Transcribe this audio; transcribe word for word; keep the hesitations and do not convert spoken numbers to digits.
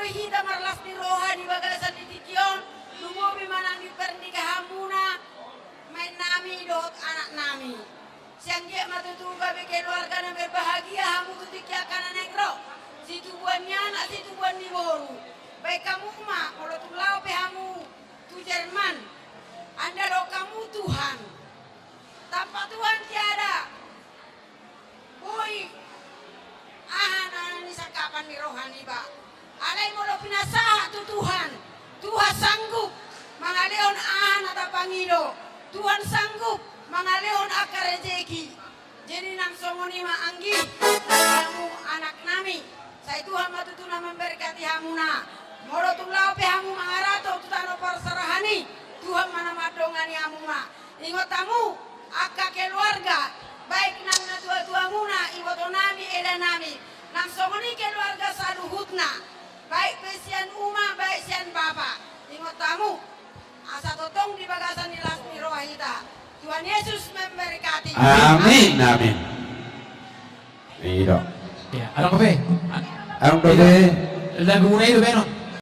Hita marlas ni roha di bagasan ni tingki on, lumobi ma nang di pernikahanmuna, maennami dohot anaknami. Sai anggiat ma tutu gabe keluarga na berbahagia hamu tu tingki angka na naeng ro, situbuan ni anak, situbuan ni boru. Baen hamu ma, molo tung laho pe hamu tu Jerman, andalhon hamu Tuhan. Tanpa Tuhan tiada boi aha na nisangkapan ni roha niba. Alai molo pinasahat tu Tuhan, Tuhan sanggup mangalehon aha na tapangido. Tuhan sanggup mangalehon angka rejeki. Jadi nang songon i ma anggi, hamu anaknami. Sai Tuhan ma tutu na memberkati hamuna. Molo tung laho pe hamu mangarato tu tano parserahan i, Tuhan ma na mandongani hamuna. Ingot hamu, angka keluarga, baik nang natuatuamuna, ibotonami, edanami, nang songon i keluarga saluhutna, baik pe sian uma, baik sian bapa. Ingot hamu, asa tongtong di bagasan ni las ni roha hita. Tuhan Yesus memberkati. Amin, amin. I do. Ia, adong dope. Adong dope. Lagumuna i do baenon.